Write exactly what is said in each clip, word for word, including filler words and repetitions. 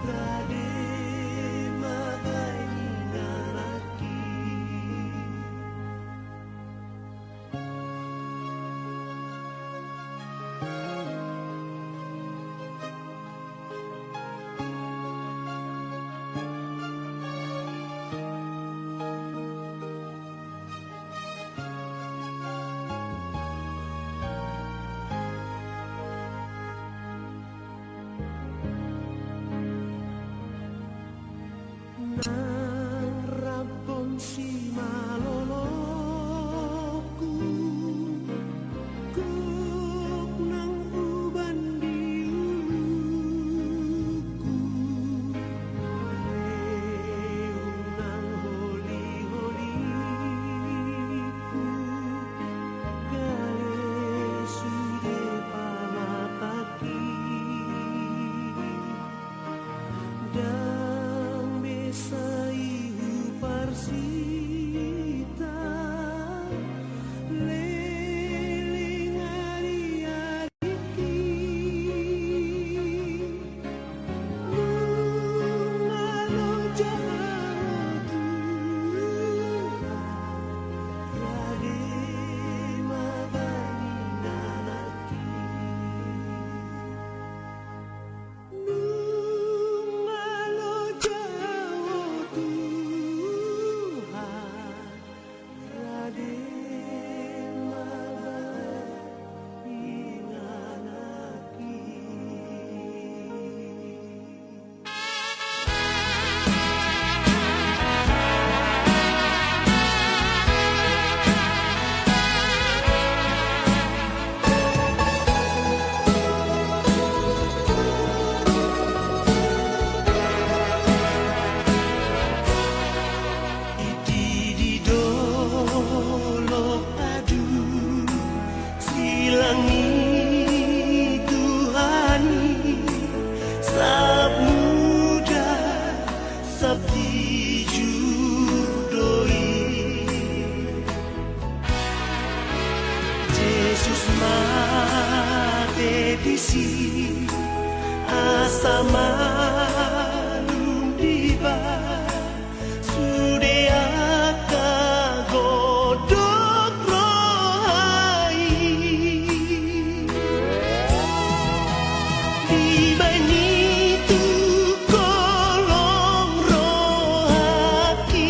Rade ma baen ingananki. Nang rap on simalolongku, gok nang uban di uluku, lehu nang holi-holiku, gale sude pamatangki. Ndang be sai huparsita leleng ari-ariki. Nunga loja au Tuhan, rade ma baen ingananki. Nunga loja au Tuhan, rade ma baen ingananki. Di, di dolok, aduh, silang ni Tuhan i, sap muda, sap tijur do i. Jesus mate disi asa malum dibahen sude angka godang roha i. Dibahen i tu kolom rohangki.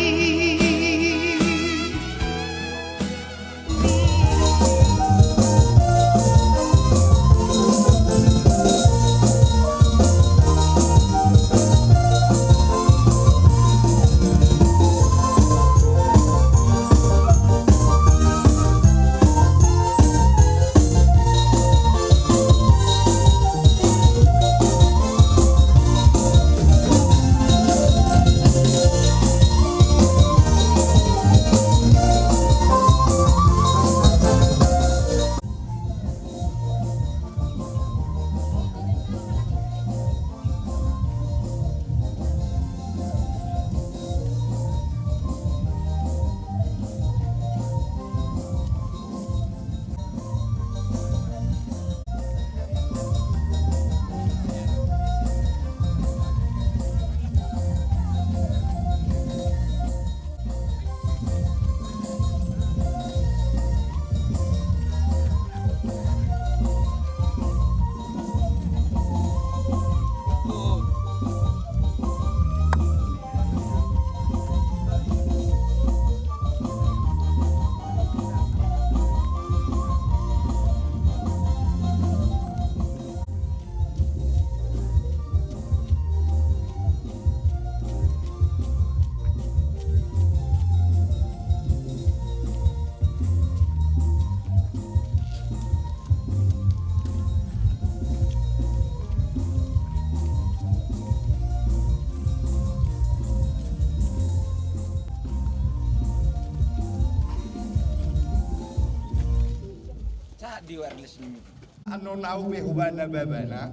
Sa di wireless ni. Annon au pe hubana babana.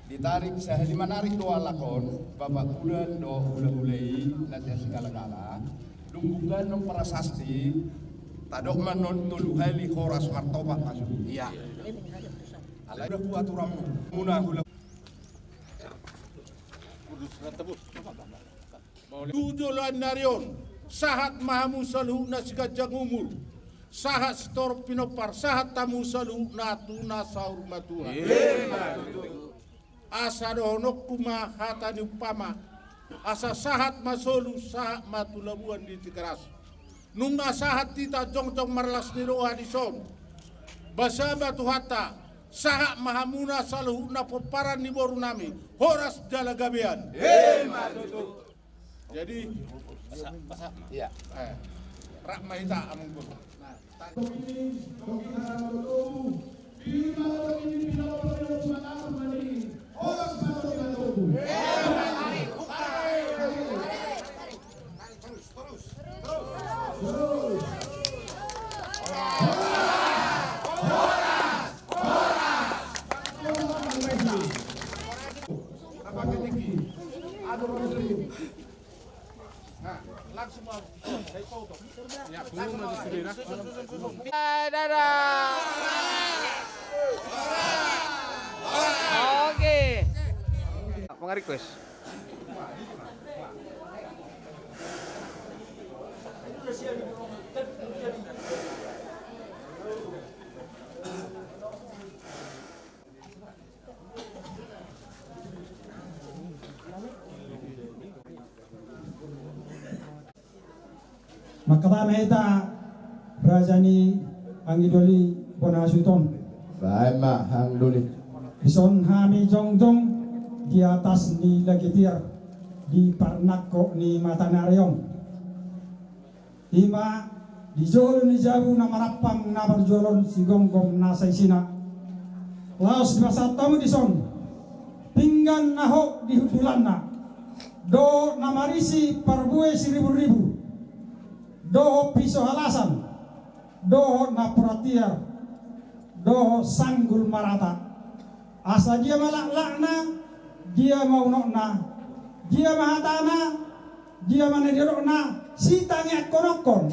Ditarik sahali manarik do halak on, bapak udan do hulahula i, na sian sigalagala. Dung bukan non prasasti, tadok ma non tolu hali horas martopak masuk. Iya. Alai udah kuat uramu. Muna hula. Tu joloan ni ari on, sahat ma hamu saluhutna siganjang umur, sahat sitorop pinompar, sahat hamu saluhutna tu na saur matua. Asa dohononku ma hata ni umpama, asa sahat ma solu, sahat ma tu labuan ni Tigaras. Nunga sahat hita jongjong marlas ni roha dison, basa ma Tuhanta, sahat ma hamuna saluhutna pomparan ni boru nami, horas jala gabean. Jadi, basa, basa. Iya. Eh, rap ma hita amang boru. Eh, dadah. Oke. Apa nge-request? Mangkatai ma hita raja ni anggi doli bona hasuhuton. Baen ma hang doli. Dison hami jongjong di atas ni lagi tiar di parnangkok ni matanari on. Ima di jolo ni jabu na marampang na marjolo on sigomgom na saisina. Laos dipasahat hamu dison pinggan na hot di hundulanna, dohot na marisi parbue siriburibu, dohot piso halasan, dohot napuran tiar, dohot sanggul marata. Asa dia ma laklakna, dia ma unokna, dia ma hatana, dia ma na didokna, sitangiangkononhon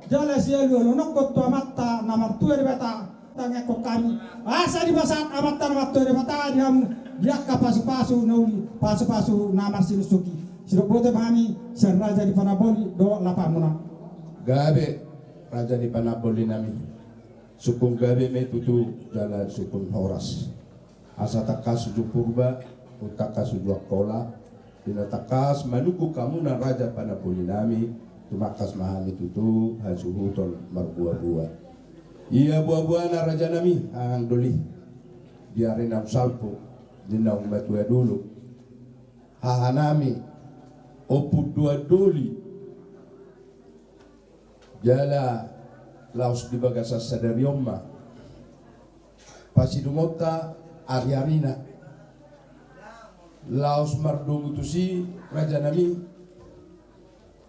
jala sialualuhononhon tu Amanta na martua Debata. Tangiangkon hami asa dipasahat Amanta na martua Debata di hamu di angka pasupasu na uli, pasupasu na marsinusuki. Sidok botima hami sian raja ni panamboli dohot lapamuna. Gabe raja ni panamboli nami. Sungkun gabe ma i tutu jala sungkun horas. Asa tangkas uju Purba, umtangkas uju Angkola, di na tangkas manungkun hamuna raja panamboli nami, tumangkas ma hami tutu hasuhuton marbuabua. Ia buabuana raja nami, hang doli, di ari naung salpu, di naung matua dulu. Haha nami, Ompu Dua Doli. Jala laos di bagasan sadari on ma pasidungonta ariarina. Laos mardomu tusi raja nami,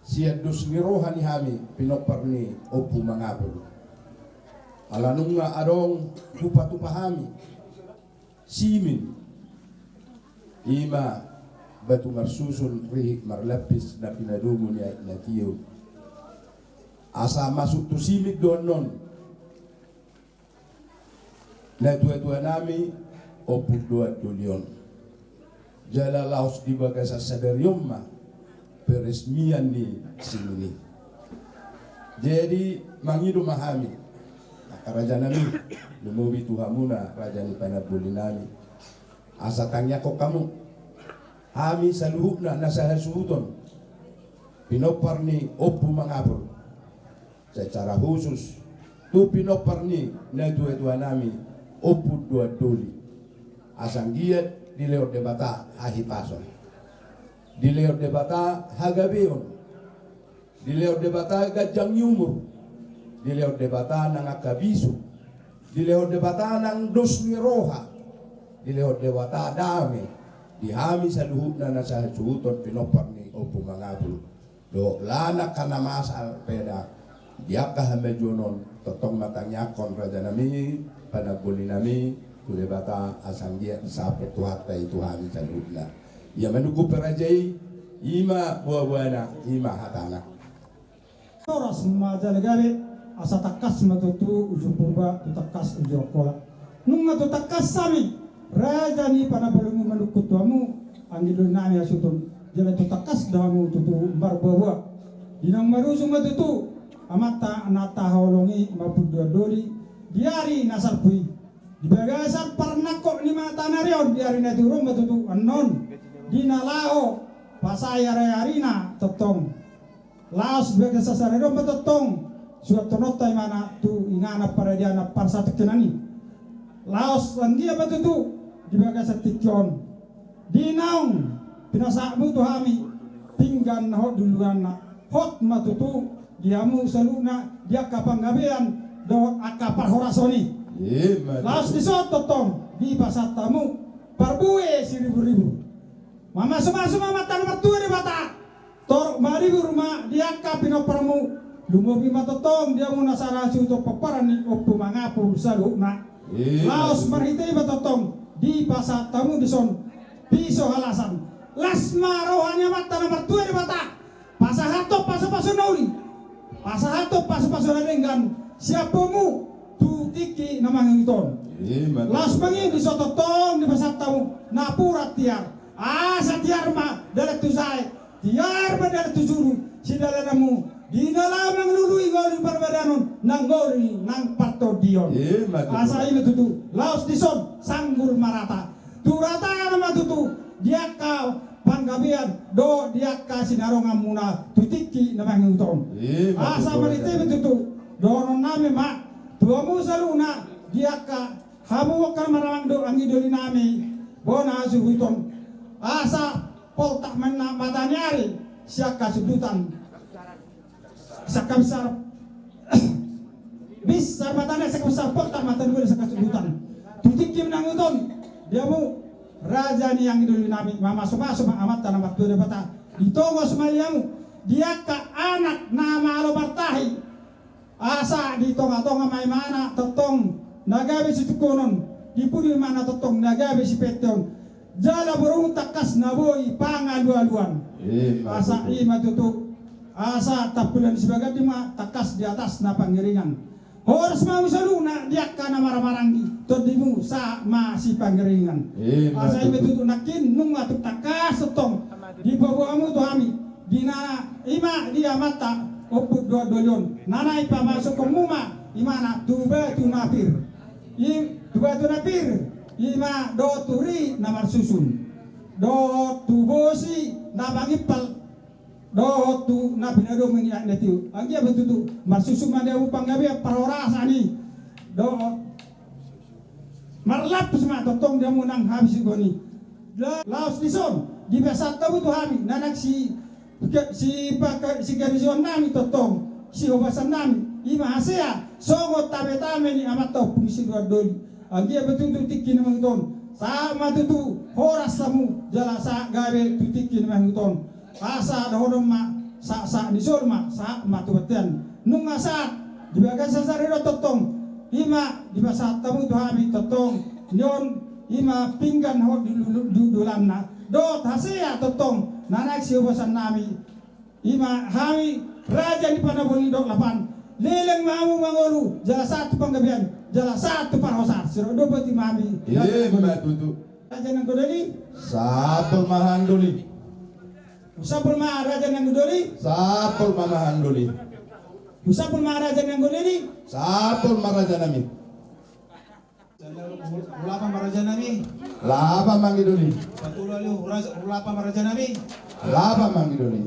sian dos ni roha ni hami pinompar ni Ompu Mangapul. Ala nunga adong tupatupa hami simin, ima batu marsusun rihit marlapis na pinadomu ni aek na tio. Asa masuk tu simin do annon natuatua nami Ompu Dua Doli on. Jala laos di bagasan sadari on ma peresmian ni simin i. Jadi mangido ma hami angka raja nami, lumobi tu hamuna raja ni panamboli nami, asa tangiangkon hamu hami saluhutna na sahasuhuton pinompar ni Ompu Mangapul, secara khusus tu pinompar ni natuatua nami Ompu Dua Doli. Asa anggiat dilehon Debata hahipason, dilehon Debata hagabeon, dilehon Debata ganjang ni umur, dilehon Debata nang angka bisuk, dilehon Debata nang dos ni roha, dilehon Debata dame di hami saluhutna na sahasuhuton pinompar ni Ompu Mangapul. Dohot lan angka na masa pe da di angka hamajuon on. Tongtong ma tangiangkon raja nami, panamboli nami, tu Debata asa anggiat sahat tu hata i tu hami saluhutna. Ia manungkun pe raja i, ima buabuana, ima hatana. Horas ma jala gabe, asa tangkas ma tutu uju Purba, tu tangkas uju Angkola. Nunga tu tangkas hami raja ni panambolimu manungkun tu hamu, Anggi doli nami hasuhuton, jala tu tangkas do hamu tutu marboaboa. Di naung marujung ma tutu amanta na tahaholongi ma pudduan doli di ari na salpu i. Di bagasan parnangkok ni mata ni ari on di ari na tiur on ma tutu annon di na laho pasai ariarina tongtong. Laos di bagasan sasari on ma tongtong suanhononta imana tu inganan paradianan parsatongkinan i. Laos anggiat ma tutu di bagasan tingki on di naung pinasahatmu tu hami pinggan na hot di uluanna, hot ma tutu di hamu saluhutna di angka panggabean dohot angka parhorason i. Ima tutu. Laos dison tongtong dipasahat hamu parbue siriburribur. Mamasumasu ma amanta na martua Debata. Torop ma ribur ma di angka pinomparmu, lumobi ma tongtong di hamu na sada hasuhuton pomparan ni Ompu Mangapul saluhutna. Ima tutu. Laos marhite i ma tongtong dipasahat hamu dison piso halasan. Las ma roha ni amanta na martua Debata pasahathon pasupasu na uli, pasahathon pasupasu na denggan sian hamu tu tingki na mangihut on. Ima tutu. Laos mangihut dison tongtong dipasahat hamu napuran tiar, asa tiar ma dalan tu sae, tiar ma dalan tu juru, sidalananmu di na laho mangalului ngolu ni parbadanon nang ngolu ni nang partondion. Ima tutu. Asa ima tutu laos dison sanggul marata. Tu ratana ma tutu di angka panggabean dohot di angka sinaronganmuna tu tingki na mangihut on. Ima tutu. Asa marhite i ma tutu dohononnami ma tu hamu saluhutna di angka hamu angka na maramang do anggi doli nami bona hasuhuton. Asa poltak ma inna mata ni ari sian hasundutan. Sian habisar, habisar mata ni ari sian habisar poltak mata ni bola sian hasundutan. Tu tingki na mangihut on di hamu raja ni anggi doli nami mamasumasu ma amanta na martua Debata. Ditongos ma di hamu di angka anak na malo martahi. Asa di tongatonga ma imana tongtong na gabe situngkonon, di pudi ma imana tongtong na gabe sipenteon, jala borunghu tangkas na boi pangalualuan. Ima tutu. Asa ima tutu, asa tampulan ni sibagandi ma tangkas di atasna pangiringan. Horas ma hamu saluhutna di angka na marhahamaranggi, tondimu sahat ma sipanggiringan. Ima tutu. Asa ima tutu nangkin nunga tung tangkas tongtong dipaboa hamu tu hami di na ima di amanta Ompu Duandoli on, na naeng pamasukkonmu ma imana tu batu na pir. I tu batu na pir ima dohot tu ri na marsusun dohot tu bosi na pangimpal dohot tu na pinadomu ni aek na tiur. Anggiat ma tutu marsusun ma di hamu panggabean parhorasan i dohot marlampus ma tongtong di hamu nang habisuhon i. La-, laos dison dipasahat hamu tu hami na naeng si, ke-, si paka-, sigarejoan nami tongtong sihobasan nami ima hasea songon tametame ni amanta Ompu Siduandoli. Anggiat ma tutu tingki na mangihut on sahat ma tutu horas hamu jala sahat gabe tu tingki na mangihut on. Asa dohonon ma sahat, sahat ni solu ma sahat ma tu bontean. Nunga sahat di bagasan sasari on tongtong ima dipasahat hamu tu hami tongtong nion ima pinggan hot di ulu-, di uluanna dohot hasea tongtong na naeng sihobasan nami. Ima hami raja ni Panaboli dohot Lapan. Leleng ma hamu mangolu jala sahat tu panggabean jala sahat tu parhorasan. Siro do boti ma hami. Ima tutu. Raja nang godoli. Sapol ma hang doli. Sapol ma raja nang godoli. Sapol ma hang doli. Sapol ma raja nang godoli. Sapol ma raja nami. Hulapa ma raja nami. Lapa ma anggi doli. Patulali huraja, hulapa ma raja nami. Lapa ma anggi doli.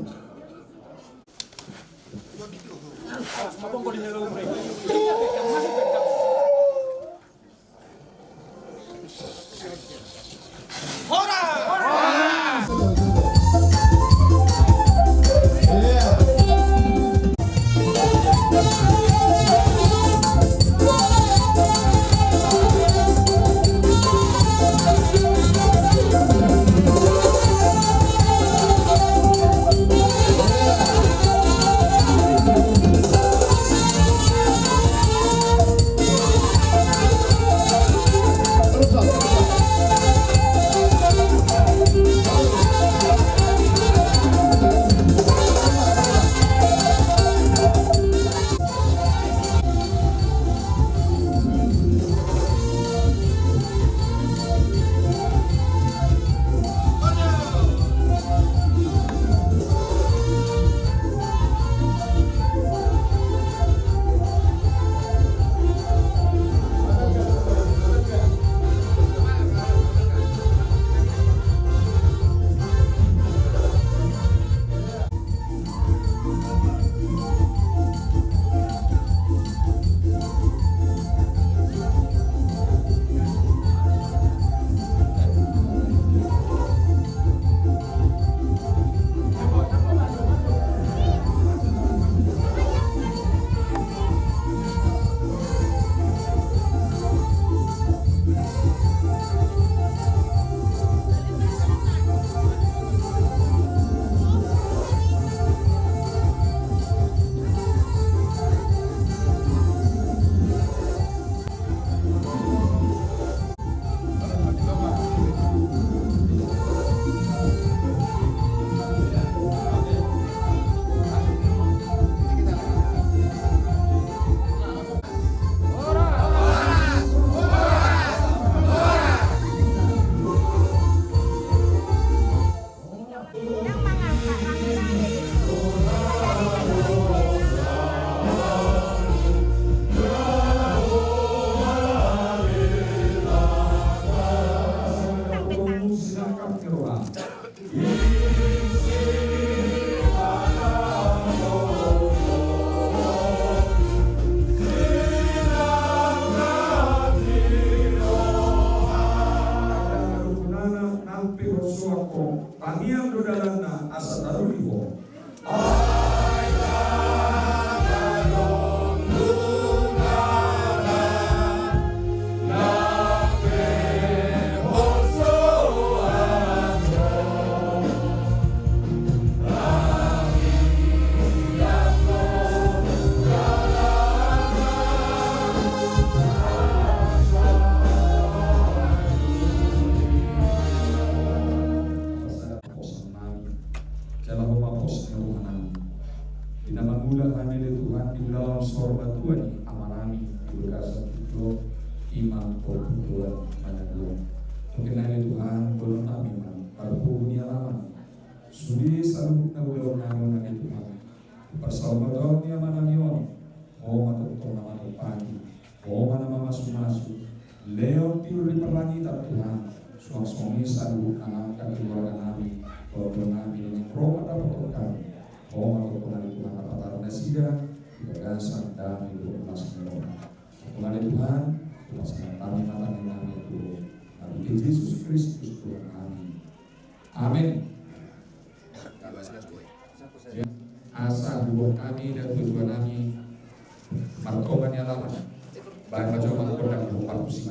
Pos ni Tuhan nami. Di na mangula hami ale Tuhan di ulaon saur matua ni amanami di bagasan pudok, ima pos pudok manaduan. Mungkin ale Tuhan, dohonon nami ma, marpungu ni alaman. Sude saluhutna ulaon nami ale Tuhan. Parsaurmatuaon ni amanami on, Ho ma tongtong na manompaki, Ho ma na mamasumasu. Leon tiur di parlangitan Tuhan, suang songon i saluhut angka keluarga nami, tongtong nami dongan ro mandapothon hami. Ho ma tongtong ale Tuhan na patar nasida di bagasan dame dohot las ni roha. Tongtong ale Tuhan, hupasahat hami ma tangiang nami tu Ho. Marhite Jesus Kristus Tuhan nami. Amen. Asa huboan hami, datuatua nami, martonga ni alaman. Baen ma jo amang gondang tu partusi.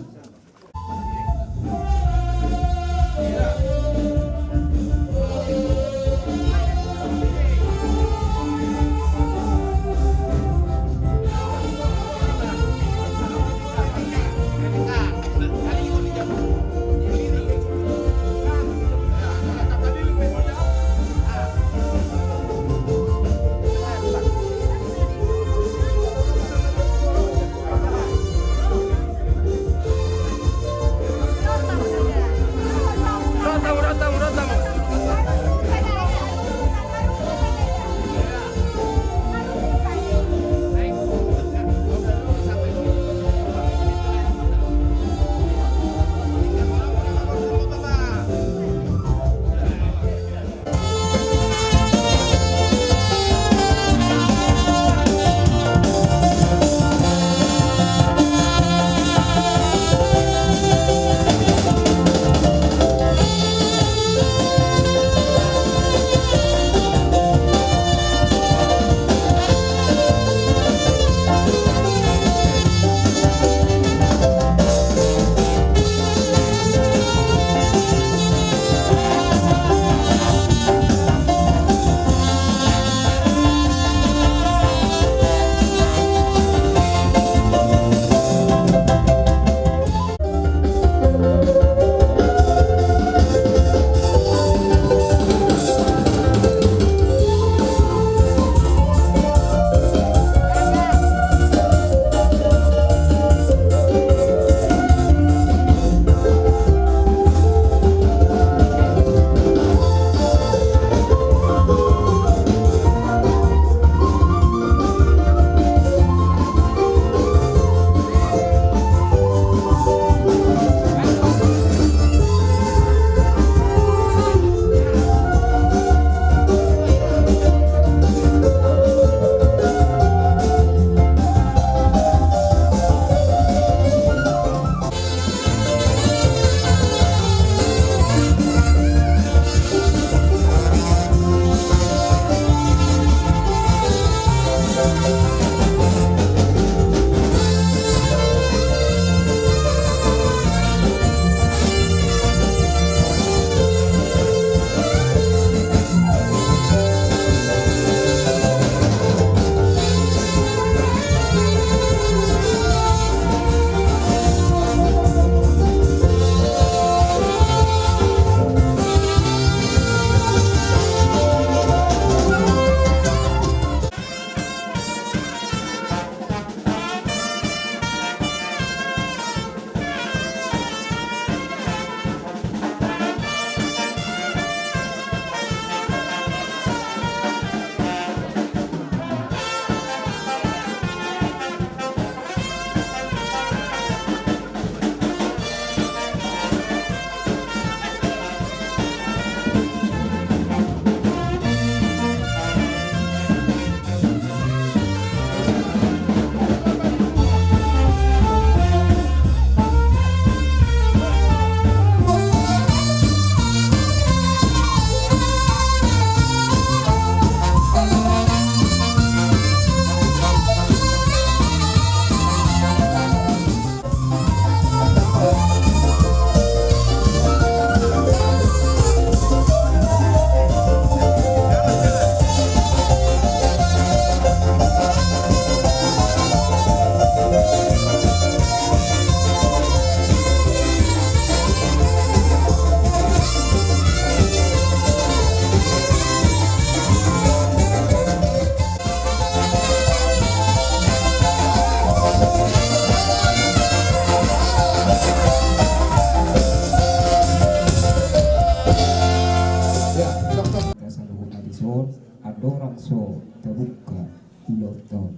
Andorang so tabuka ulaonta on,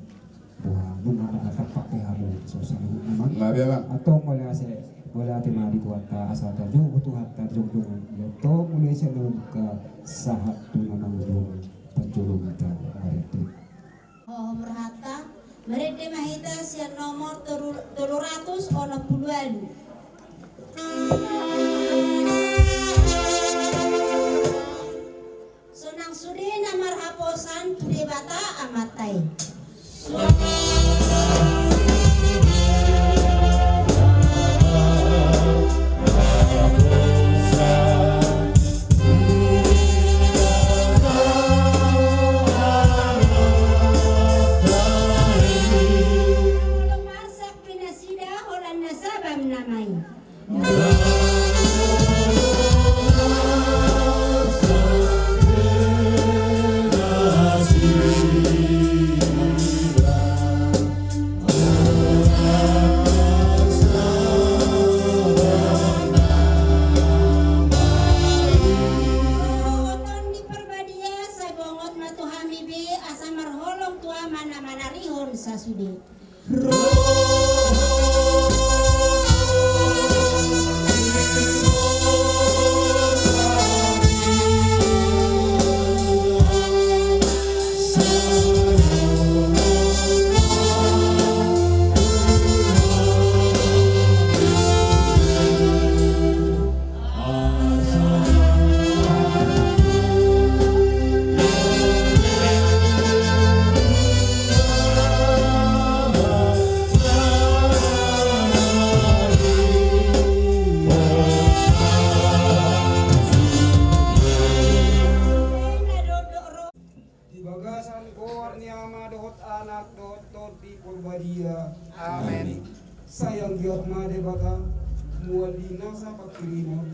boha, nunga marnatampak be hamu so saluhutna, Amang. Antong mauliate, mauliate ma di Tuhanta asa tajoujou Tuhanta jongjong ulaonta on mulai sian na mambuka sahat tu na mangujungi. Panjolo hita marende. Ho, hombar hata, marende ma hita sian nomor tolu, tolu ratus onom pulu ualu. Sonang sude na marhaposan tu Debata Amanta i. Molo marsak pe nasida holan na sabam nama i. Dohot Tondi Parbadia, sai bongot ma tu hami be asa marholong tu Ama na manarihon sasude. Di bagasan goar ni Ama dohot Anak dohot Tondi Parbadia. Amen. Sai anggiat ma Debata, mual di nasa pangkirimon,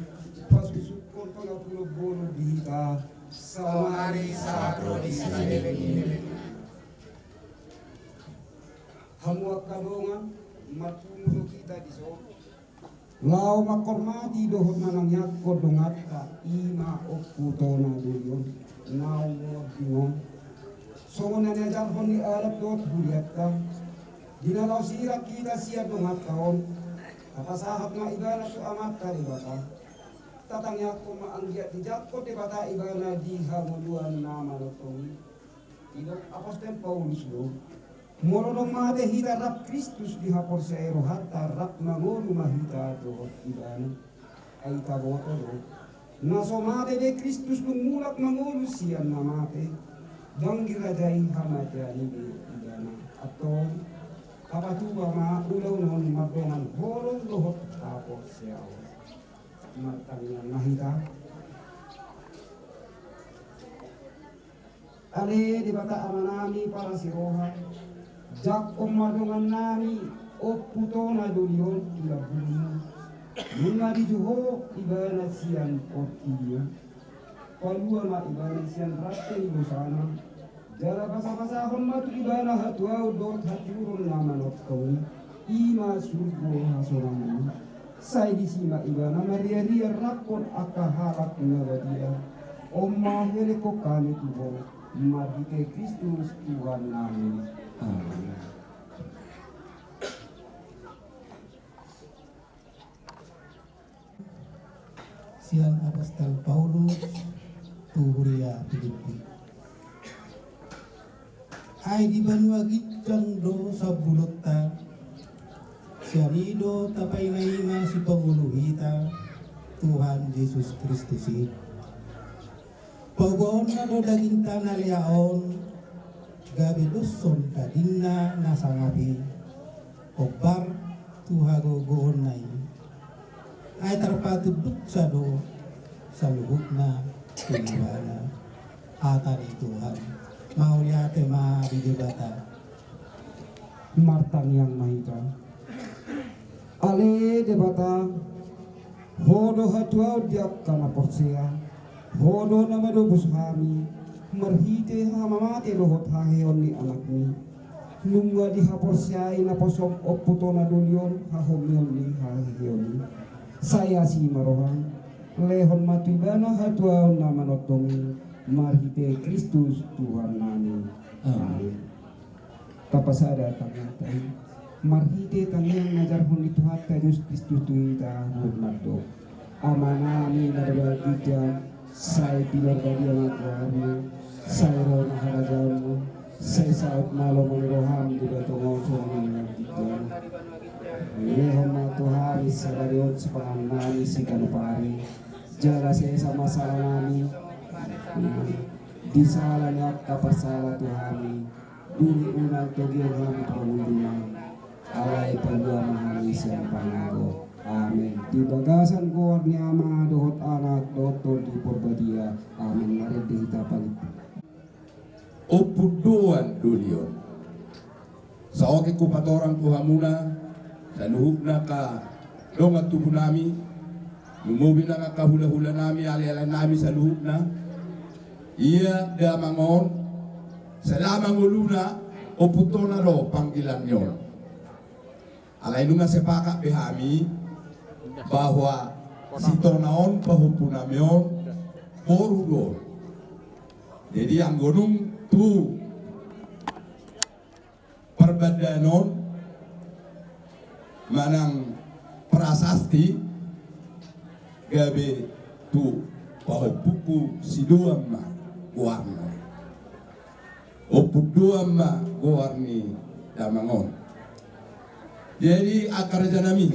pasusukkon pangapulon bolon di hita, saonari sahat ro di saleleng ni lelengna. Hamu angka dongan, marpungu do hita dison. Laho manghormati dohot manangiangkon donganta, i ma Ompu Tona Dolion, naung monding on. Songon na niajarhon ni adat dohot hurianta, di na laho sirang hita sian donganta on, tapasahat ma ibana tu Amanta Debata. Tatangiangkon ma anggiat dijangkon Debata ibana di hangoluan na manongtong i. Didok Apostel Paulus do, molo dung mate hita rap Kristus di haporseai rohanta, rap mangolu ma hita dohot ibana. Ai taboto do, na so mate be Kristus dung mulak mangolu sian na mate, ndang dirajai hamatean i be ibana. Antong, tapatupa ma ulaon on mardongan holong dohot haporseaon. Martangiang ma hita. Ale Debata Amanami parasi roha, jangkon ma dongannami Ompu Tona Dolion tu lambungmu. Nunga dijou ho ibana sian portibi on, palua ma ibana sian rante ni dosana. Jala pasapasahon ma tu ibana hatuaon dohot hatiuron na manongtong i, i ma surgo hasonangan i. Sai disi ma ibana marriaria rap dohot angka halak na badia. On ma huelek hami tu ho, marhite Kristus Tuhannami. Amen. Sian Apostel Paulus tu huria Pilippi. Ai di banua ginjang do sambulonta, sian i do tapaima-ima sipangolu hita, Tuhan Jesus Kristus i. Paubaonna do dagingta na lea on, gabe doshon dagingna na sangap i, hombar tu hagogoonna i. Ai tarpatunduksa do saluhutna tu ibana. Hata ni Tuhan. Mauliate ma di Debata. Martangiang ma hita. Ale Debata, ho do hatuaon di angka na porsea, ho do na manobus hami, marhite hamamate dohot haheheon ni Anakmi. Nunga dihaporseai naposom Ompu Tona Dolion hahomion ni haheheon i. Sai asi ma roham, lehon ma tu ibana hatuaon na manongtong i, Marhite Kristus Tuhannami. Amin. Tapasada tangiangta i. Marhite tangiang na ajarhon ni Tuhanta Jesus Kristus tu hita, huhut mandok: Amanami na di banua ginjang, sai pinarbadia ma goarmu, sai ro ma harajaonmu, sai saut ma lomo ni roham di banua tonga on songon i na di banua ginjang. Lehon ma tu hami sadari on sipanganonnami siganup ari, jala sesa ma salanami, di sala ni angka parsala tu hami, dung i unang togihon hami pangunjunan, alai palua ma hami sian pangago. Amin. Di bagasan goar ni Ama dohot Anak dohot Tondi Porbadia. Amin. Marende hita pangido. Ompunduan doli on. Saotik hupatorang tu hamuna saluhutna angka dongan tubunami, lumobi nang angka hulahulanami, alealenami saluhutna. Ia damang on selama ngoluna ompuntona do panggilanni on. Alai nunga sepakat be hami bahwa si tona on pahompunami on boru do on. Jadi anggo dung tu parbandaan on manang prasasti, gabe tu pahompungku Sidoan ma goarna. Ompunduan ma goar ni damang on. Jadi angka rajanami,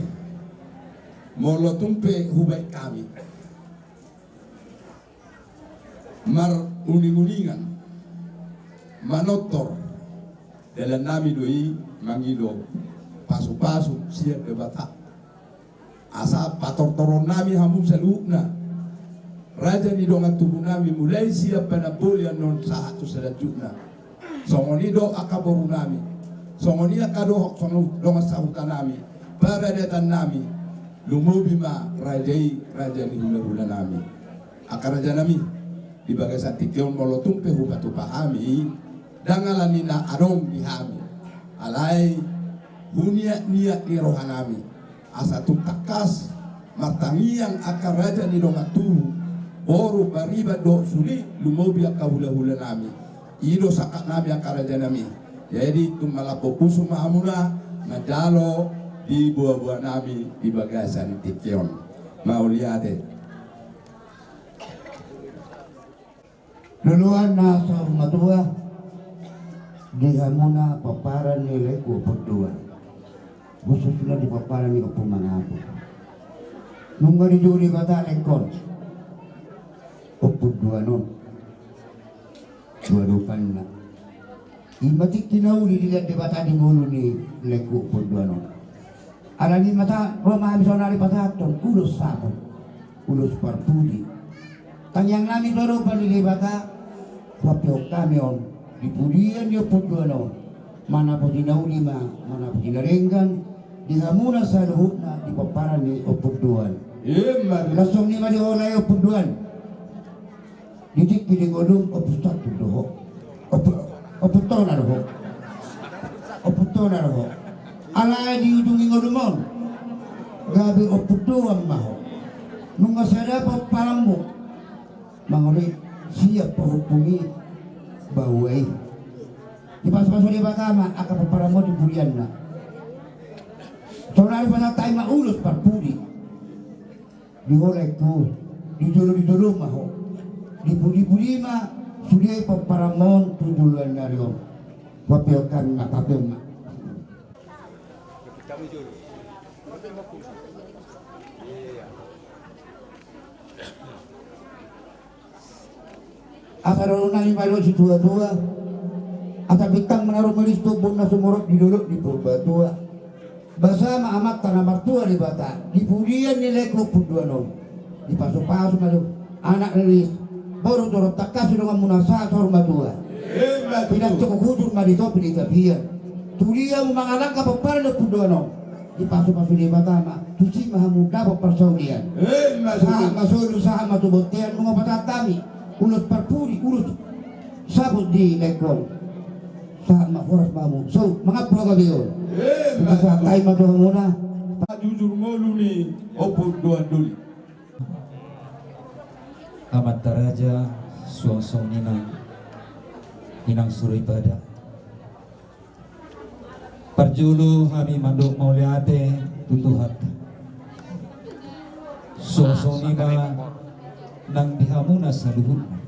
molo tung pe hubaen hami maruninguningan, manortor, dalannami do i mangido pasupasu sian Debata. Asa patortoronnami hamu saluhutna, raja ni dongan tubunami, mulai sian panamboli annon sahat tu salanjutna. Songon i do angka borunami, songon i angka dohot songon dongan sahutanami, paradatannami, lumobi ma raja i raja ni hulahulanami. Angka rajanami, di bagasan tingki on molo tung pe hupatupa hami, ndang ala ni na adong di hami, alai huniatniat ni rohanami, asa tung tangkas martangiang angka raja ni dongan tubu, boru, pariban dohot sude, lumobi angka hulahulanami. I do sangkapnami angka rajanami. Jadi tung malambok pusu ma hamuna manjalo di boaboanami di bagasan tingki on. Mauliate. Loloan na saur matua di hamuna pomparan ni laengku Ompunduan, khususna di pomparan ni Ompu Mangapul. Nunga dijou Debata laengkon Ompunduan on tu adopanna. I ma tingki na uli dilehon Debata di ngolu ni laengku Ompunduan on. Alani i ma ro ma hami saonari pasahathon ulos saput, ulos parpudi. Tangiangnami tu adopan ni Debata, huampuhon hami on di pudian ni Ompunduan on, manapoti na uli ma, manapoti na denggan di hamuna saluhutna di pomparan ni Ompunduan. Ima tutu. Laos songon i ma di ho lae Ompunduan. Di tingki di ngolum ompunta do ho. Ompu-, ompuntona do ho. Ompuntona do ho. Alai di ujung ni ngolum on gabe ompunduan ma ho. Nunga sada pomparanmu mangoli siap pahompung i baoa i. Dipasupasu Debata ma angka pomparanmu di pudianna. Saonari pasahat hami ma ulos parpudi. Di ho laengku, di jolo di jolo ma ho. Di pudipudi ma sude pomparanmon tu joloan ni ari on. Huampuhon hami ma, huampuhon ma. Asa dohononnami ma dohot situatua, asa bintang ma na rumiris tu ombun na sumorop di dolok ni Purbatua. Basa ma Amanta na martua Debata di pudian ni laengku Ompunduan on. Dipasupasu ma do anak na ris, boru torop tangkas do donganmuna sahat saur matua. Ima tutu. Pinantikhon hujur ma di topi ni tapian. Tudia hamu mangalangka pomparan ni Ompunduan on. Dipasupasu Debata ma tusi ma hamu dapot parsaulian. Ima tutu. Sahat ma solu, sahat ma tu bontean, nunga pasahat hami ulos parpudi, ulos saput di laengkon. Sahat ma, horas ma hamu, saut mangampu hagabeon. Ima tutu. Pasahat hami ma tu hamuna. Jujur ngolu ni Ompunduan doli. Amanta raja, Suang songon i nang, inang soripada. Parjolo hami mandok mauliate tu Tuhanta. Suang songon i ma nang di hamuna saluhutna.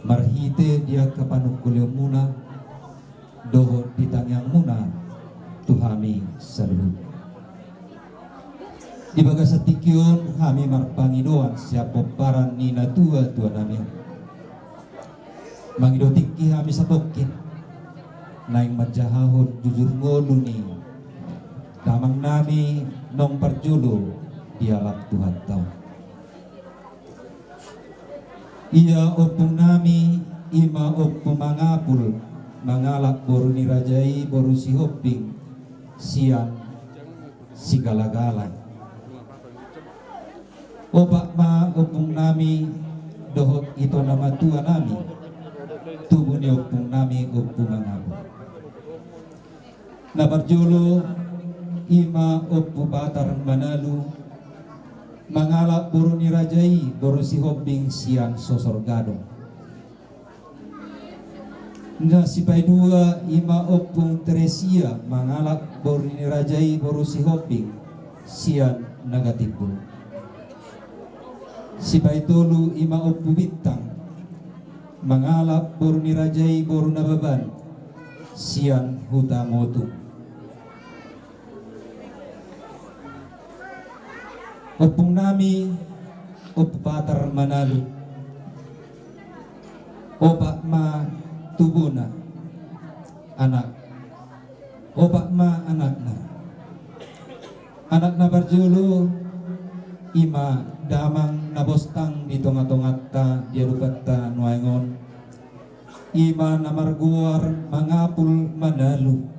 Marhite di angka panungkulionmuna dohot di tangiangmuna tu hami saluhutna. Di bagasan tingki on hami marpangidoan sian pomparan ni natua-tua nami on. Mangido tingki hami satongkin naeng manjahahon jujur ngolu ni damang nami naung parjolo dialap Tuhanta on. Ia ompung nami, i ma Ompu Mangapul, mangalap boru ni raja i boru Sihombing sian Sigalagala. Opat ma ompung nami dohot ito na matua nami, tubu ni ompung nami Ompu Mangapul. Na parjolo i ma Ompu Patar Manalu, mangalap boru ni raja i boru Sihombing sian Sosor Gadong. Na sipaidua i ma Ompung Teresia, mangalap boru ni raja i boru Sihombing sian Nagatimbul. Sipaitolu i ma Ompu Bintang, mangalap boru ni raja i boru Nababan sian Hutamotung. Ompung nami Ompu Patar Manalu, opat ma tubuna, anak, opat ma anakna. Anak na parjolo i ma damang na bostang di tonga-tonganta di adupanta nuaeng on, i ma na margoar Mangapul Manalu.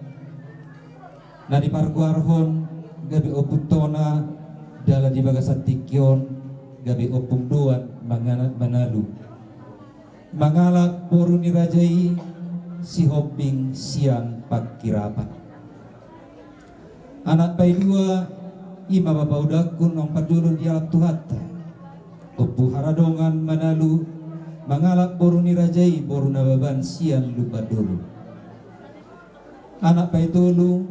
Na dipargoarhon gabe ompuntona jala di bagasan tingki on gabe ompung doan mangana-, Manalu. Mangalap boru ni raja i Sihombing sian Pangkirapan. Anak paidua i ma bapaudangku naung parjolo dialap Tuhanta, Ompu Haradongan Manalu, mangalap boru ni raja i boru Nababan sian Lumban Dolok. Anak paitolu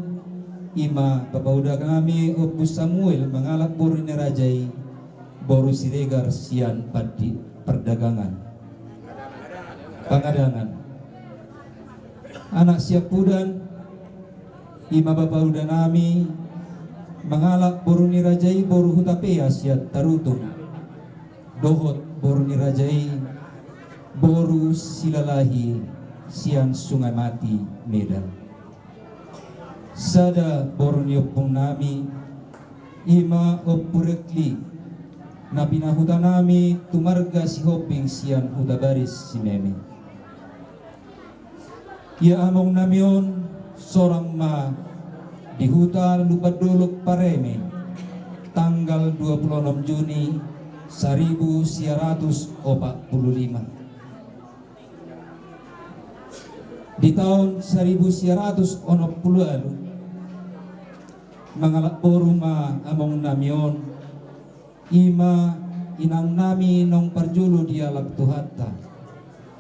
i ma bapauda nami Ompu Samuel mangalap boru ni raja i boru Siregar sian Pandi-, Pardagangan, Pangadangan. Anak siampudan i ma bapauda nami mangalap boru ni raja i boru Hutapea sian Tarutung, dohot boru ni raja i boru Silalahi sian Sungai Mati, Medan. Sada boru ni ompung nami i ma Ompu Rekli, na pinahuta nami tu marga Sihombing sian Hutabaris, Simeme. Ia among nami on sorang ma di huta Lumban Dolok Pareme, tanggal dua puluh enam Juni saribu sia ratus opat puluh lima. Di taon saribu sia ratus onom puluh ualu, mangalap boru ma among nami on, i ma inang nami naung parjolo dialap Tuhanta,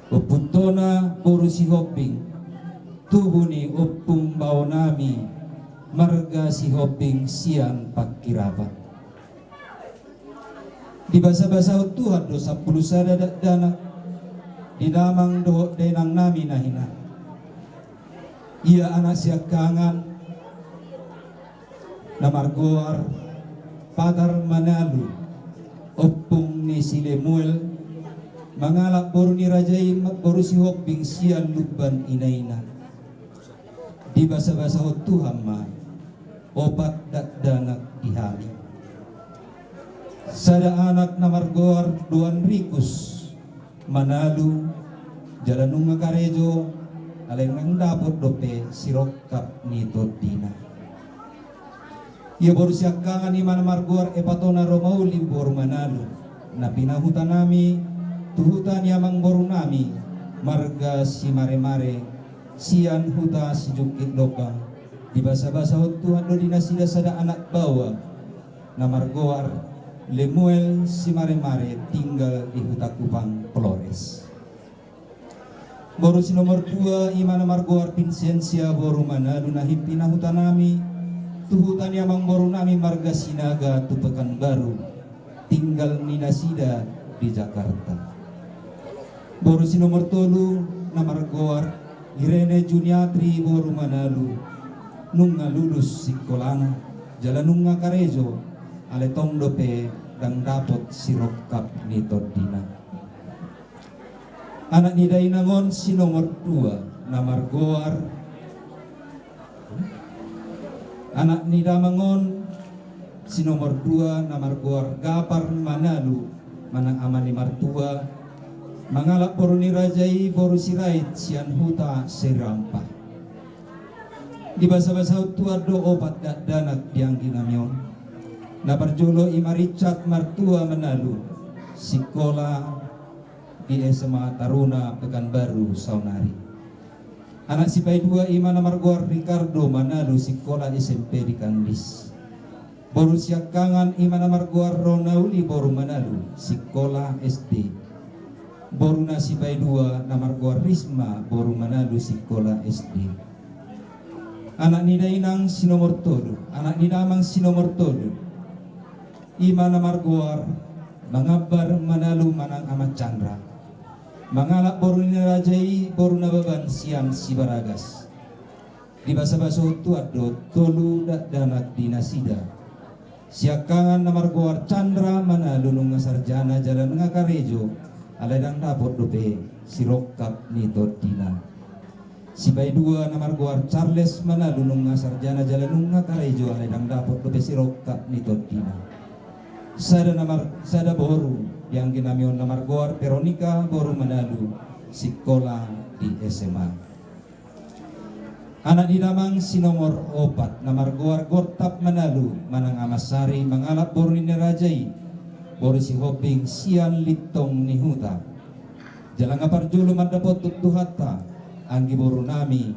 ompuntona boru Sihombing, tubu ni ompung bao nami marga Sihombing sian Pangkirapan. Dibasabasahon Tuhan do sampulu sada dakdanak di damang dohot dainang nami na hinan. Ia anak siangkangan na margoar Patar Manalu, ompung ni si Lemuel, mangalap boru ni raja i ma-, boru Sihombing sian Lumban Inaina. Dibasabasahon Tuhan ma opat dakdanak di hami. Sada anak na margoar Doan Rikus Manalu, jala nunga karejo, alai ndang dapot dope sirongkap ni tondina. Ia boru siangkangan i ma na margoar Epatona Romauli boru Manalu, na pinahuta nami tu huta ni amangboru nami marga Simaremare sian huta Sijungkit Lombang. Dibasabasahon Tuhan do di nasida sada anak baoa na margoar Lemuel Simaremare, tinggal di Huta Kupang, Flores. Boru si nomor dua, i ma na margoar Vincentia boru Manalu, na himpina hutanami tu huta ni amangborunami marga Sinaga tu Pekanbaru, tinggal ni nasida di Jakarta. Boru si nomor tolu, na margoar Irene Juniatri boru Manalu, nunga lulus sikolana jala nunga karejo, alai tong dope ndang dapot sirongkap ni tondina. Anak ni dainang on si nomor dua, na margoar Anak ni damang on si nomor dua, na margoar Gapar Manalu, manang ama ni martua, mangalap boru ni raja i boru Sirait sian huta Serampa. Dibasabasahon Tuhan do opat dakdanak di anggi nami on. Na parjolo i ma Richard Martua Manalu, sikola di S M A Taruna Pekanbaru saonari. Anak sipaidua i ma na margoar Ricardo Manalu, sikola S M P di Kandis. Boru siangkangan i ma na margoar Ronauli boru Manalu, sikola S D. Boru na sipaidua na margoar Risma boru Manalu, sikola S D. Anak ni dainang si nomor tolu, anak ni damang si nomor tolu, i ma na margoar Mangambar Manalu manang ama Chandra. Mangalap boru ni raja i boru Nababan sian Sibaragas. Dibasabasahon Tuhan do tolu dakdanak di nasida. Siangkangan na margoar Chandra Manalu nunga sarjana jala nunga karejo, alai ndang dapot dope sirongkap ni tondina. Sipaidua na margoar Charles Manalu nunga sarjana jala nunga karejo, alai ndang dapot dope sirongkap ni tondina. Sada na mar-, sada boru di anggi nami on na margoar Veronica boru Manalu, sikola di S M A. Anak ni damang si nomor opat na margoar Gortap Manalu manang ama Sari, mangalap boru ni raja i boru Sihombing sian Lintong ni Huta. Jala nga parjolo mandapothon Tuhanta, anggi boru nami,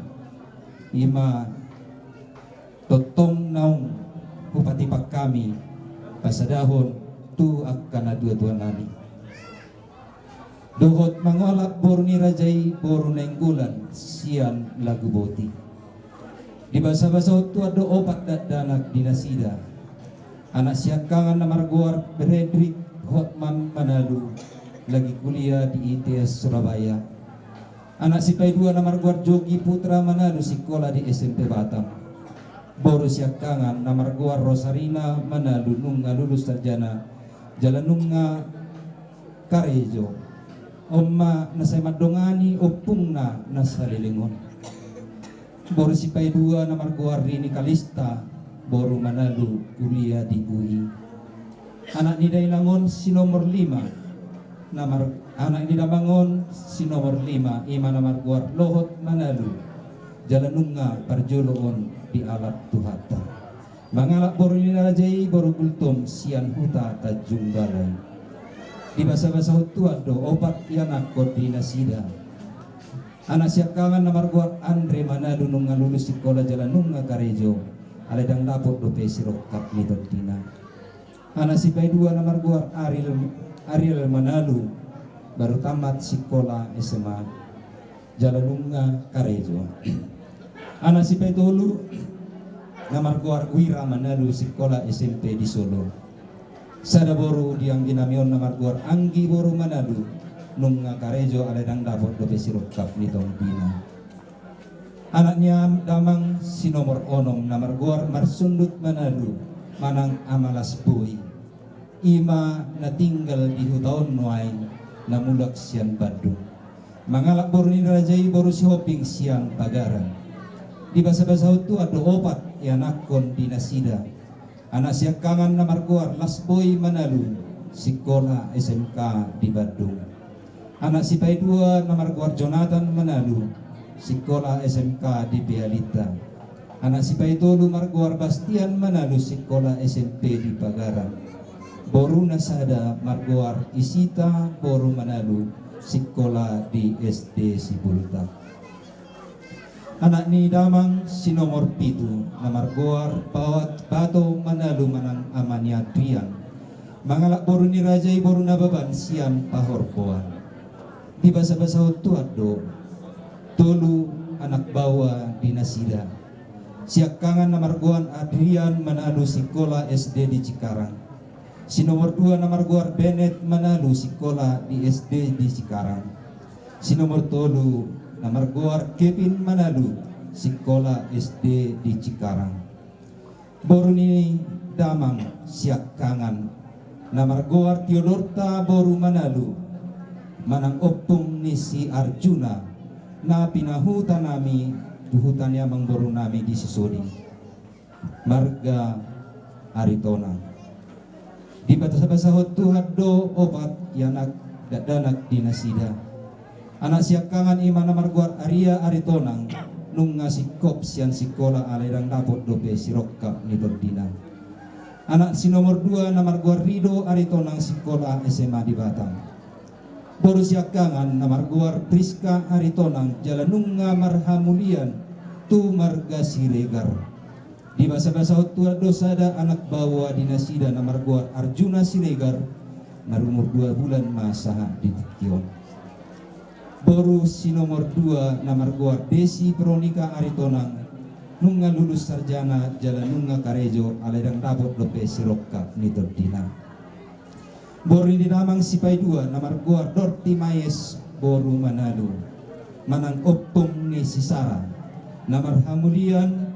i ma tongtong naung hupatipak hami pasadahon tu angka natuatua nami. Dohot mangalap boru ni raja i boru Nainggolan sian Laguboti. Dibasabasahon Tuhan do opat dakdanak di nasida. Anak siangkangan na margoar Fredrik Hotman Manalu, lagi kuliah di I T S Surabaya. Anak sipaidua na margoar Jogi Putra Manalu, sikola di S M P Batam. Boru siangkangan na margoar Rosarina Manalu, nunga lulus sarjana jala nunga karejo. On ma na sai mandongani ompungna na saleleng on. Boru sipaidua na margoar Rini Kalista boru Manalu, kuliah di U I. Anak ni dainang on si nomor lima, na mar-, anak ni damang on si nomor lima, i ma na margoar Lohot Manalu, jala nunga parjolo on dialap Tuhanta. Mangalap boru ni raja i boru Gultom sian huta Tanjung Balai. Dibasabasahon Tuhan do opat ianakhon di nasida. Anak siangkangan na margoar Andre Manalu, nunga lulus sikola jala nunga karejo, alai ndang dapot dope sirongkap ni tondina. Anak sipaidua na margoar Ariel, Ariel Manalu, baru tamat sikola S M A, jala nunga karejo. Anak sipaitolu na margoar Wira Manalu, sikola S M P di Solo. Sada boru di anggi nami on na margoar Anggi boru Manalu, nunga karejo alai ndang dapot dope sirongkap ni tondina. Anak ni am-, damang si nomor onom na margoar Marsundut Manalu, manang ama Las Boi. I ma na tinggal di huta on nuaeng, na mulak sian Bandung. Mangalap boru ni raja i boru Sihombing sian Pagaran. Dibasabasahon Tuhan do opat ianakhon di nasida. Anak siangkangan na margoar Las Boi Manalu, sikola S M K di Bandung. Anak sipaidua na margoar Jonathan Manalu, sikola S M K di Pealinta. Anak sipaitolu margoar Bastian Manalu, sikola S M P di Pagaran. Boruna sada margoar Isita boru Manalu, sikola di S D Sipulta. Anak ni damang si nomor pitu na margoar Pawat Bato Manalu manang ama ni Adrian. Mangalap boru ni raja i boru Nababan sian Pahorboan. Dibasabasahon Tuhan do tolu anak baoa di nasida. Siangkangan na margoar Adrian Manalu, sikola S D di Cikarang. Si nomor dua na margoar Benet Manalu, sikola di S D di Cikarang. Si nomor tolu na margoar Kevin Manalu, sikola S D di Cikarang. Boru ni damang siangkangan na margoar Tiodorta boru Manalu, manang ompung ni si Arjuna, na pinahuta nami tu huta ni amangboru nami di Sisoding, marga Aritonang. Dibasabasahon Tuhan do opat i anak dakdanak di nasida. Anak siangkangan i ma na margoar Aria Aritonang, nunga singkop sian sikola alai ndang dapot dope sirongkap ni tondina. Anak si nomor dua na margoar Rido Aritonang, sikola S M A di Batam. Boru siangkangan na margoar Priska Aritonang, jala nunga marhamulian tu marga Siregar. Dibasabasahon Tuhan do sada anak baoa di nasida na margoar Arjuna Siregar, marumur dua bulan ma sahat di tingki on. Boru si nomor dua na margoar Desi Veronika Aritonang, nunga lulus sarjana jala nunga karejo alai ndang dapot dope sirongkap ni tondina. Boru ni damang sipaidua na margoar Dortimaes boru Manalu, manang ompung ni si Sara, na marhamulian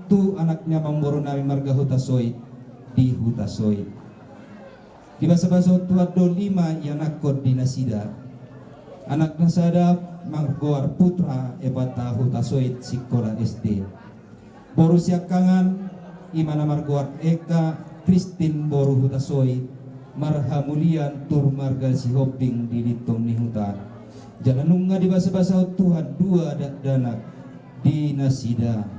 tu anak ni amangboru nami marga Hutasoit di Hutasoit. Dibasabasahon Tuhan do lima i anakkon di nasida. Anak na sada margoar Putra Epata Hutasoit, sikola S D. Boru siangkangan i ma na margoar Eka Kristin boru Hutasoit, marhamulian tu marga Sihombing di Lintong ni Huta. Jala nunga dibasabasahon Tuhan dua dakdanak di nasida,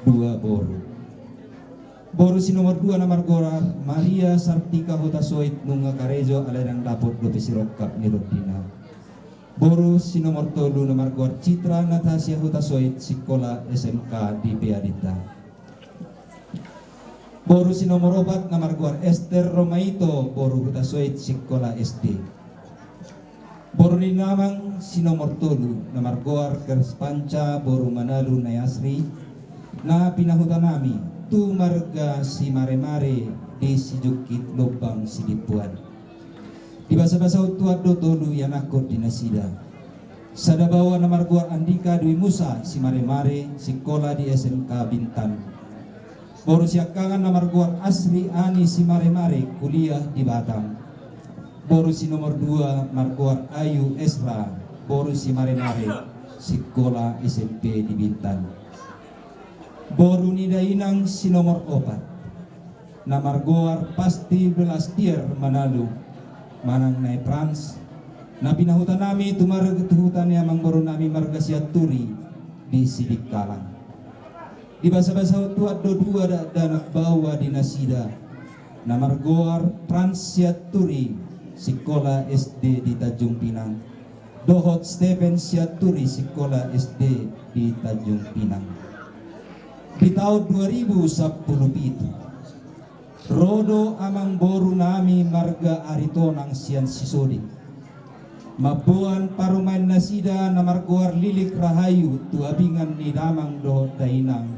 dua boru. Boru si nomor dua na margoar Maria Sartika Hutasoit, nunga karejo alai ndang dapot dope sirongkap ni tondina. Boru si nomor tolu na margoar Citra Natasia Hutasoit, sikola S M K di Peadinta. Boru si nomor opat na margoar Ester Romaito boru Hutasoit, sikola S D. Boru ni damang si nomor tolu na margoar Kerspanca boru Manalu Nai Asri, na pinahuta nami tu marga Simaremare di Sijungkit Lombang Sidimpuan. Dibasabasahon Tuhan do tolu i anakkon di nasida. Sada baoa na margoar Andika Dwi Musa Simaremare, sikola di S M K Bintan. Boru siangkangan na margoar Asri Ani Simaremare, kuliah di Batam. Boru si nomor dua margoar Ayu Esra boru Simaremare, sikola S M P di Bintan. Boru ni dainang si nomor opat na margoar Pasti Belastier Manalu, manang Nai Prans, na pinahuta nami tu marga, tu huta ni amangboru nami marga Sianturi di Sidikalang. Dibasabasahon Tuhan do dua dakdanak baoa di nasida, na margoar Prans Sianturi, sikola S D di Tanjung Pinang, dohot Stephen Sianturi, sikola S D di Tanjung Pinang. Di taon dua ribu sampulu pitu, ro do amangboru nami marga Aritonang sian Sisoding, mamboan parumaen nasida na margoar Lilik Rahayu tu abingan ni damang dohot dainang,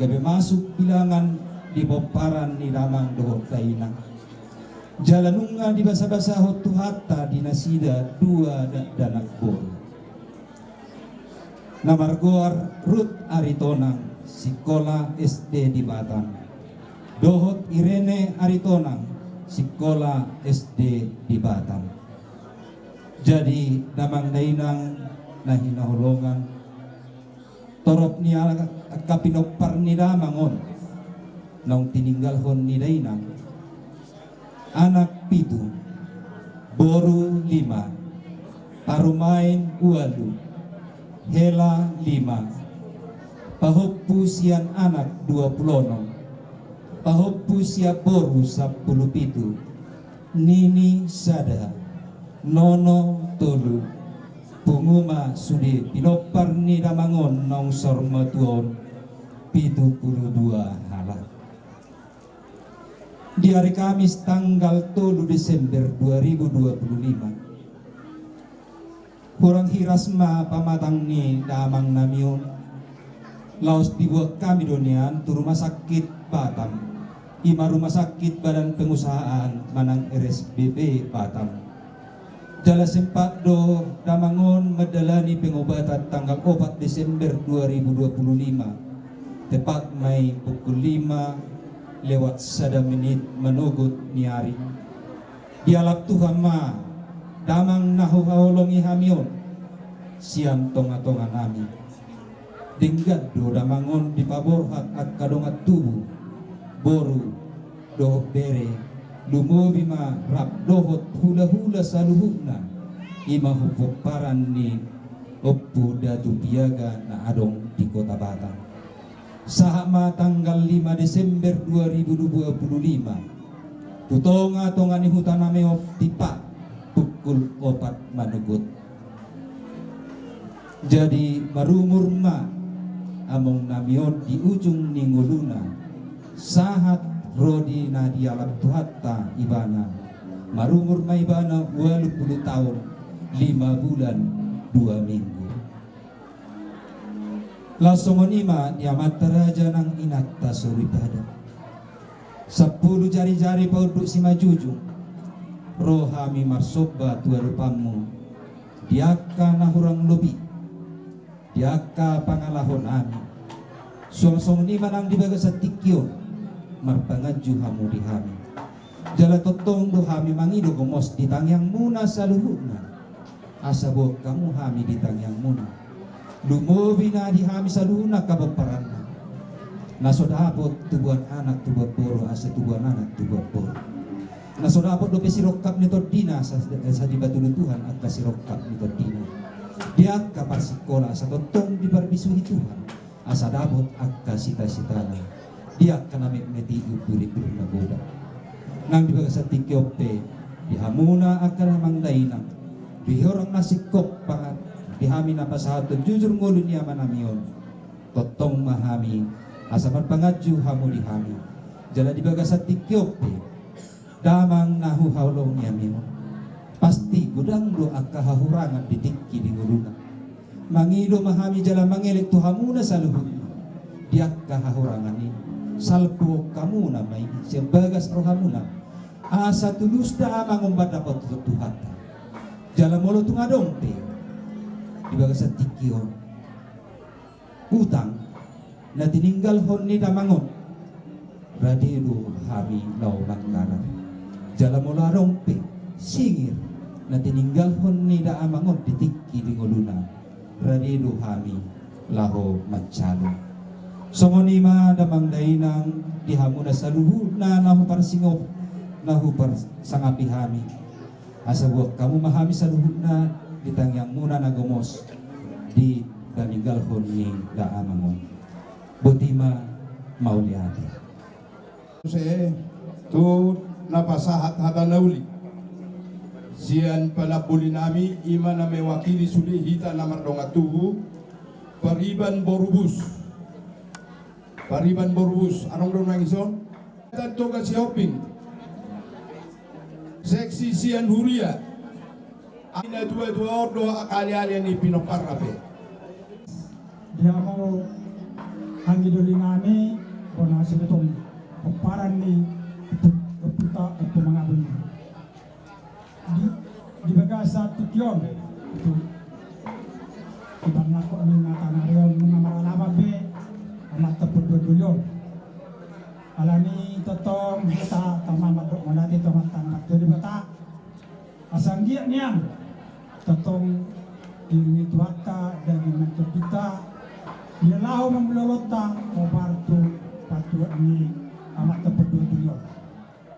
gabe masuk bilangan di pomparan ni damang dohot dainang. Jala nunga dibasabasahon Tuhanta di nasida dua dakdanak boru, na margoar Rut Aritonang, sikola S D di Batam, dohot Irene Aritonang, sikola S D di Batam. Jadi damang dainang na hinaholongan, torop ni angka pinompar ni damang on naung tininggalhon ni dainang, anak pitu, boru lima, parumaen ualu, hela lima, pahompu sian anak dua pulu onom, pahompu sian boru sampulu pitu, nini sada, nono tolu. Pungu ma sude pinompar ni damang on naung saur matua on, pitu pulu dua halak. Di ari Kamis tanggal tolu Desember dua ribu dua puluh lima, hurang hiras ma pamatang ni damang nami on. Laos diboan hami do nian tu rumah sakit Batam, i ma Rumah Sakit Badan Pengusahaan manang R S B P Batam. Jala sempat do damang on mandalani pengobatan tanggal opat Desember dua ribu dua puluh lima, tepat ma i pukul lima lewat sada menit manogot ni ari. Dialap Tuhan ma damang na huhaholongi hami on sian tongatonganami. Denggan do damang on dipaborhat angka dongan tubu, boru dohot bere, lumobi ma rap dohot hulahula saluhutna, i ma pomparan ni Ompu Datu Piaga na adong di Kota Batam. Sahat ma tanggal lima Desember dua ribu dua puluh lima, tu tongatonga ni huta nami on tipak pukul opat manogot. Jadi marumur ma among nami on di ujung ni ngoluna, sahat ro di na dialap Tuhanta ibana. Marumur ma ibana ualu pulu taon lima bulan dua minggu. Laos songon i ma di amanta raja nang inanta soripada. Sampulu jarijari paunduk simanjujung, ro hami marsomba tu adopanmu di angka na hurang lobi, di angka pangalahonami. Suang songon i ma nang di bagasan tingki on, marpanganju hamu di hami. Jala tongtong do hami mangido gomos di tangiangmuna saluhutna. Asa boan hamu hami di tangiangmuna. Lumobi na di hami saluhutna angka pomparanna, na so dapot tubuan anak tubuan boru, asa tubuan anak tubuan boru. Na so dapot dope sirongkap ni tondina, asa, asa dipatudu Tuhan angka sirongkap ni tondina. Di angka parsikola asa tongtong diparbisuhi Tuhan, asa dapot angka sitasitana. Di angka na metmet i umbur-umbur na godang. Nang di bagasan tingki on pe, di hamuna angka damang dainang, di hurang na singkop pangan, di hami na pasahathon jujur ngolu ni amanami on, tongtong ma hami asa marpanganju hamu di hami. Jala di bagasan tingki on pe, damang na huhaholongi hami on, pasti godang do angka hahurangan di tingki di ngoluna. Mangido ma hami jala mangelek tu hamuna saluhutna di angka hahurangan i. Salpuhon hamuna ma i sian bagas rohamuna, asa tulus damang on mandapothon Tuhanta. Jala molo tung adong pe di bagasan tingki on utang na tininggalhon ni damang on, rade do hami laho manggarar. Jala molo adong pe singir na tininggalhon ni damang on di tingki di ngoluna, rade do hami laho manjalo. Songon i ma damang dainang di hamuna saluhutna na huparsingop, na huparsangapi hami. Asa boan hamu ma hami saluhutna di tangiangmuna na gomos di tininggalhon ni damang on. Boti ma, mauliate. Muse tu na pasahat hata na uli sian panamboli nami, i ma na mewakili sude hita na mardongan tubu, Pariban Borubus. Pariban Borubus, adong do nang ison? Tantoga Sihombing. Seksi sian huria. Ai na tuatua on do angka aliali ni pinomparna pe. Di hamu anggi doli nami, bona sibitung pomparan ni Ompunta Ompu Mangabun. Di, di bagasan tingki on, itu, ibarnako ni na tanari on nunga maralaman be amanta pudun doli on. Alani tongtong hita tama mandok mauliate tu Amanta na martua Debata. Asa anggiat nian tongtong diiringi Tuhanta daging nang tondinta, di na laho mangulahonta hombar tu partua ni amanta pudun doli on.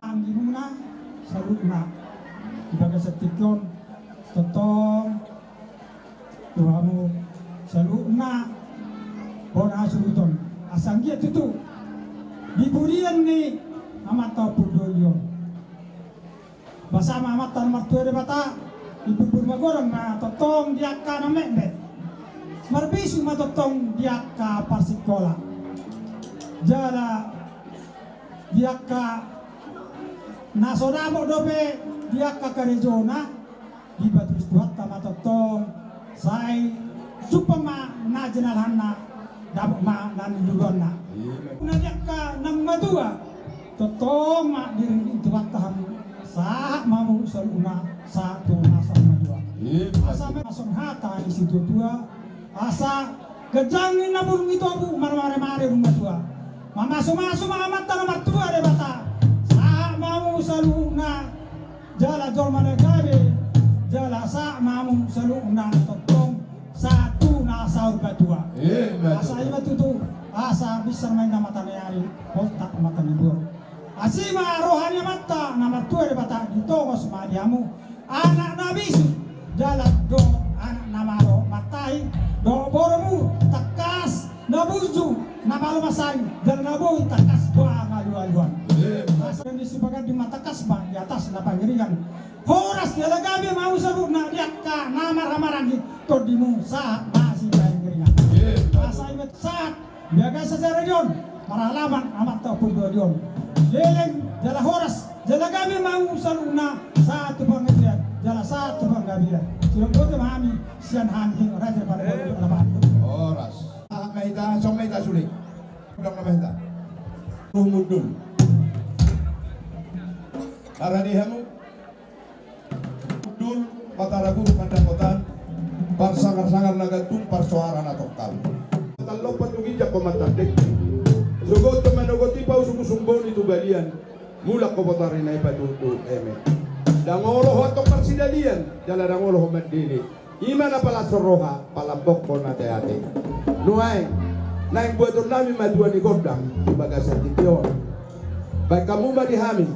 Anggimuna saluhutna di bagasan tingki on, tongtong tu hamu saluhutna bona hasuhuton. Asa anggiat tutu di purian ni amanta pudun doli on, basa ma Amanta na martua Debata, iburbur magodang ma tongtong di angka na metmet, marbisuk ma tongtong di angka parsikola, jala di angka Na so dapot dope di angka karejona, dipatulis Tuhanta ma tongtong, sai jumpang ma na jinalahanna, dapot ma na niluluanna. Amin. Na di angka na matua, tongtong ma diringgit Tuhanta hamu, sahat ma hamu saluhutna, sahat tu na saur matua. Amin. Asa ma songon hata ni situatua, asa ganjang ninna bulung ni tobu, marmaremare bulung matua. Mamasumasu ma Amanta na martua Debata, sahat ma hamu saluhutna, jala jolma na gabe, jala sahat ma hamu saluhutna tongtong, sahat tu na saur matua. Amin. Asa ima tutu, asa binsar ma ninna mata ni ari, poltak mata ni boru. Asi ma roha ni Amanta na martua Debata, ditongos ma di hamu anak na bisuk, jala dohot anak na malo martahi, dohot borumu tangkas na burju, na malo mansai, jala na boi tangkas boha alualuan. Amin. Asa ni Sipaganding ma tangkas ma di atas na pangiringan. Horas jala gabe ma hamu saluhutna di angka na marhahamaranggi, tondimu sahat ma Sipanggiringan. Amin. Asa ima sahat di bagasan sadari on, maralaman Amanta Ompu Dua Dion. Leleng jala horas jala gabe ma hamu saluhutna, sahat tu panggabean jala sahat tu panggabean. Sidok botima hami sian hami raja pada. Horas. Sahat ma hita, sahat ma hita sude. Godang nama hita. Rumudun. Arani hamu. Dul, Batara Guru Pandapotan, parsangarsangar na gantung, parsoara na tongkal. Tallompa tu ginjang ho mantardengke. Sogot ho manogot i pausung-usung boni tu balian. Mulak ho botari na i patutu eme. Ndang olo ho antong parsidalian, jala ndang olo ho mandele. Ima na palashon roha, palambokhon ateate. Nuaeng, naeng buaton nami ma tua ni gondang di bagasan tingki on. Baen hamu ma di hami.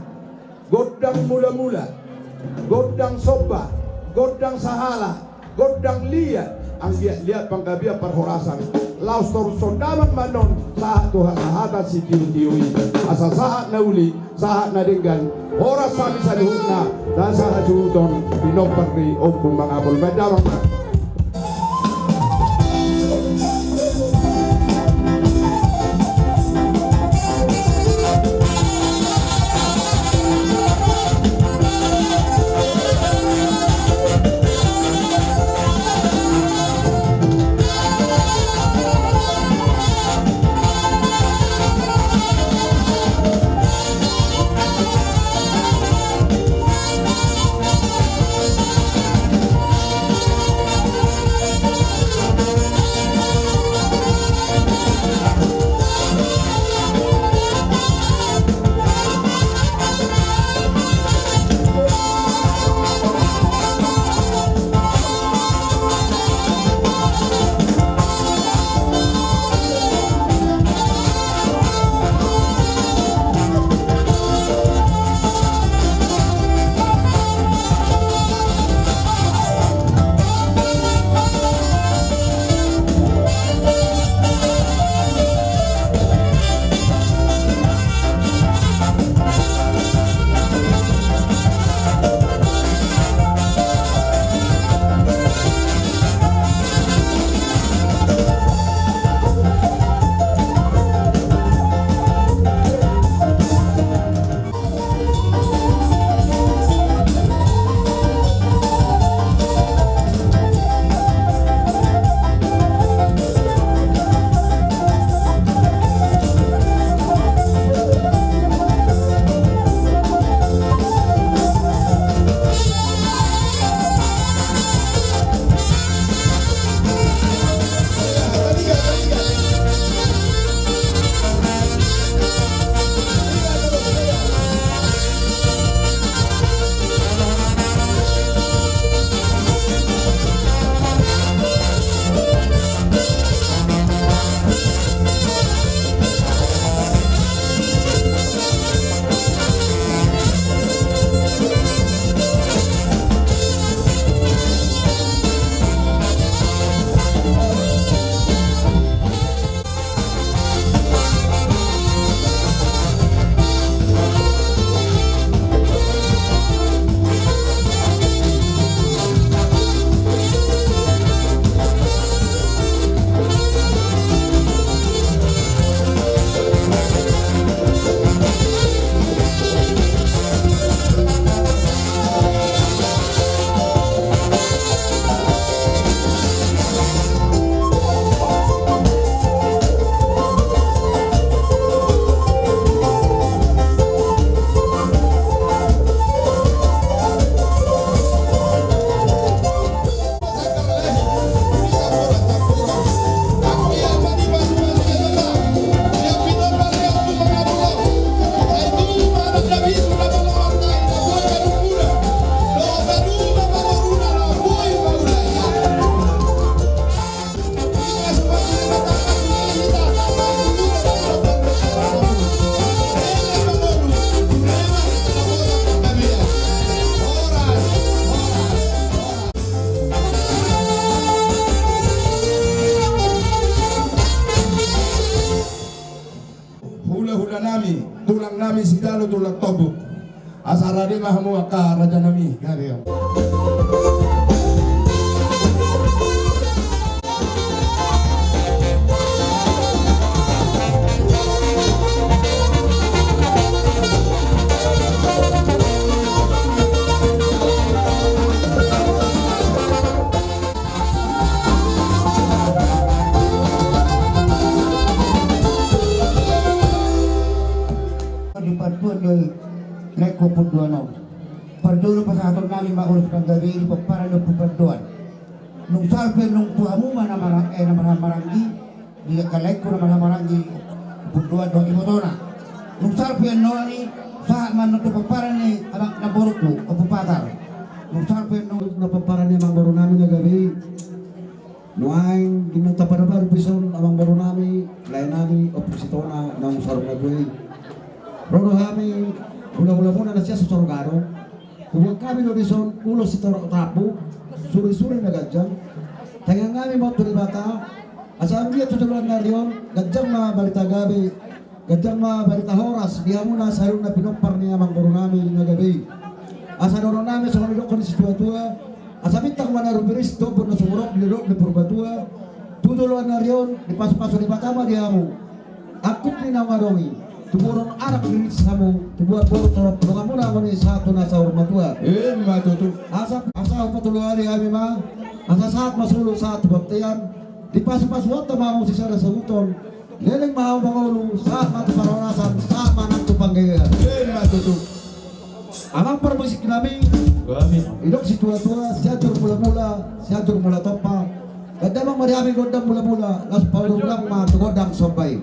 Gondang mulamula, gondang somba, gondang sahala, gondang liat, anggiat liat panggabean parhorasan. Laos torus sondangan ma annon sahat tu hasahatan sitiotio i. Asa sahat na uli, sahat na denggan, horas hami saluhutna, na sahasuhuton, pinompar ni Ompu Mangapul. Baen damang ma. Hami sitalu tulang tombuk. Asa rade ma hamu angka raja nami. Gabe on. Di partuan ni laengku Ompu Panduan on. Parjolo pasahaton nami ma ulos panggabean di pomparan ni Ompu Panduan. Nunga salpu annon tu hamu ma na mara-, eh, na marhahamaranggi, di angka laengku na marhahamaranggi, Ompu Panduan dohot ibotona. Nunga salpu annon i, sahat ma annon tu pomparan ni anak na borungku, Ompu Patar. Nunga salpu annon na pomparan ni amangboru nami na gabe i. Nuaeng di mata pada baru pison amangboru nami, lae nami, Ompu Sitona, naung saur matua i. Ro do hami, hula-hula muna na sian Sorga do. Hubuat hami do dison ulos sitorop rambu, suri-suri na ganjang. Tangiang nami ma tu Debata, asa anggiat tu joloan ni ari on, ganjang ma barita gabe, ganjang ma barita horas di hamuna saluhutna pinompar ni amangboru nami na gabe i. Asa dohonon nami songon didokkon ni situa-tua, asa bintang ma na rumiris, tombun na sumurop di dolok ni Purbatua, tu joloan ni ari on, dipasu-pasu Debata ma di hamu. Angkup ni naung adong i, tuburon anak riris hamu, tubuan boru torop donganmuna ma i sahat tu na saur matua. Ima tutu. Asa, asa hupatuluhon hami ma, asa sahat ma solu sahat tu bontean, dipasu-pasu Debata ma hamu sisada sahuton, leleng ma hamu mangolu, sahat ma tu parhorasan, sahat ma nang tu panggabean. Ima tutu. Amang parmusik nami, didok situa-tua, Sianjur Mula-mula, Sianjur Mula Tompa. Ganjang ma di hami gondang mula-mula, laos paurung ma tu gondang somba i.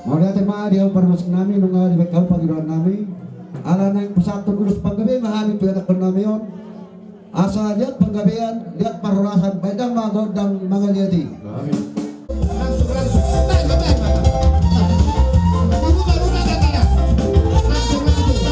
Mauliate ma di hamu parmusik nami, nunga dibaen hamu pangidoan nami. Ala naeng pasahathon ulos panggabean ma hami tu ianakhon nami on. Asa liat panggabean, liat parhorasan, baen damang gondang mangaliat i. Amin. Langsung, langsung. Baik, baik, baik. Langsung, langsung.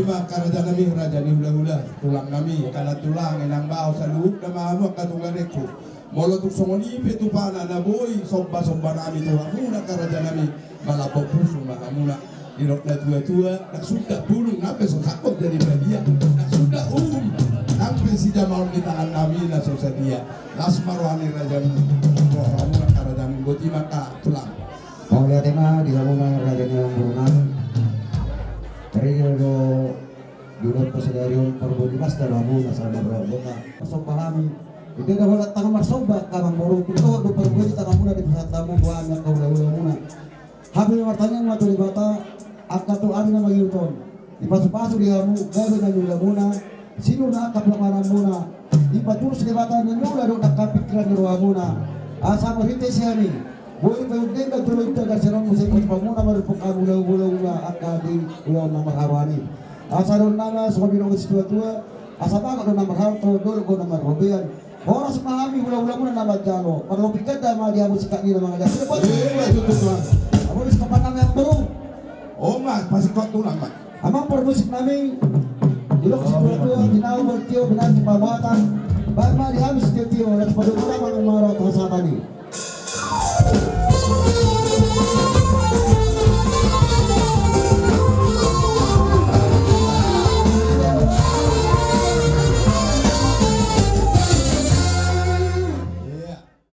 Ma angka raja nami, raja ni hulahula, tulang nami, angka nantulang, inang bao, saluhutna ma hamu angka tulang nangkin. Molo tung songon i pe tupana na boi somba-somba nami tu hamuna angka raja nami, malambok pusu ma hamuna. Didok na tua-tua, ndang suda bulung nang pe so sangkot jadi badia, ndang suda uhum nang pe sijamaon di tangan nami na so sadia. Las ma roha ni raja nami, roha hamuna angka raja nami, boti ma angka tulang. Mauliate ma di hamuna raja ni amangboru nami. Taringot do di ulaonta sadari on, parbue ni basta do hamuna sahat marroha bota. Marsomba hami. Ida do holan tangan marsomba angka amangboru, tung dohot do parbue ni tanganmuna dipasahat hamu tu hami angka hulahula muna. Hami martangiang ma tu Debata, angka tu ari na mangihut on, dipasu-pasu di hamu gabe na niulamuna, sinur ni angka pangaranmuna, dipatulus Debata na niula dohot angka pingkiran ni rohamuna. Asa marhite sian i boi pe undeng dan jolo inda gabe sian on muse pasupasu muna marhite hamu hulahula muna angka di ulaon na marharoan i. Asa dohonon nami songon nidok ni situa-tua, asa bagot do na marhalto, dolok do na marrobean. Horas ma hami hulahula muna na manjalo, parlobi ganda ma di hamu singkat ni na mangalean. Sudah buat. Iya, tutu, Tuan. Amang parmusik nami, amang parmusik nami. Didok situa-tua, di na umur tio, di na sipamuatan. Baen ma di hamu sitio-tio, las padomu na manumaro tu hasahatan i.